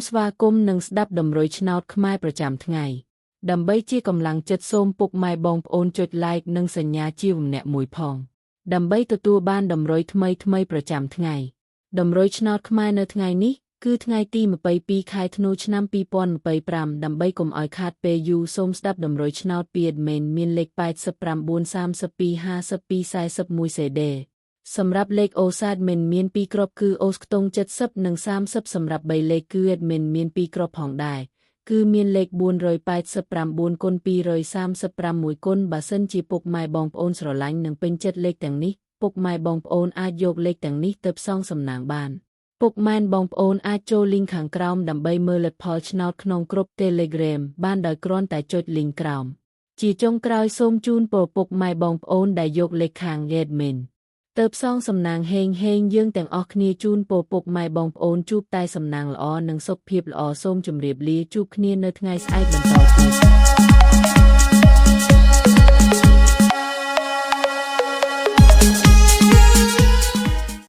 ស្វាគមន៍និងស្ដាប់តម្រុយឆ្នោតខ្មែរប្រចាំថ្ងៃដើម្បីជាកម្លាំងចិត្តសូមពុកម៉ែបងប្អូនចុច Like និងសញ្ញាជាវម្នាក់មួយផង ដើម្បីទទួលបានតម្រុយថ្មីថ្មីប្រចាំថ្ងៃតម្រុយឆ្នោតខ្មែរនៅថ្ងៃនេះគឺថ្ងៃទី22ខែធ្នូឆ្នាំ2025ដើម្បីកុំឲ្យខាតពេលយូរសូមស្ដាប់តម្រុយឆ្នោតពី admin មានលេខ89 32 52 41 CD សម្រាប់លេខអូសា admin មាន2គ្រាប់គឺអូសខ្ទង់70និង30សម្រាប់3លេខគឺ admin មាន2គ្រាប់ផងដែរគឺមានលេខ489គុណ235 1គុណបើសិនជាពុកម៉ែបងប្អូនស្រឡាញ់និងពេញចិត្តលេខទាំងនេះពុកម៉ែបងប្អូនអាចយកលេខទាំងនេះទៅផ្សងសំណាងបានពុកម៉ែនបងប្អូនអាចចូល link ខាងក្រោមដើម្បីមើលលទ្ធផលឆ្នោតក្នុងក្រុម Telegram បានដោយគ្រាន់តែចុច link ក្រោមជាចុងក្រោយសូមជូនពរពុកម៉ែបងប្អូនដែលយកលេខខាង admin ទៅផ្សងសំណាងហេងហេងយើងទាំងអស់គ្នាជូនពរពុកម៉ែបងប្អូនជួបតែសំណាងល្អនិងសុខភាពល្អសូមជម្រាបលាជួបគ្នានៅថ្ងៃស្អែកបន្តទៀត។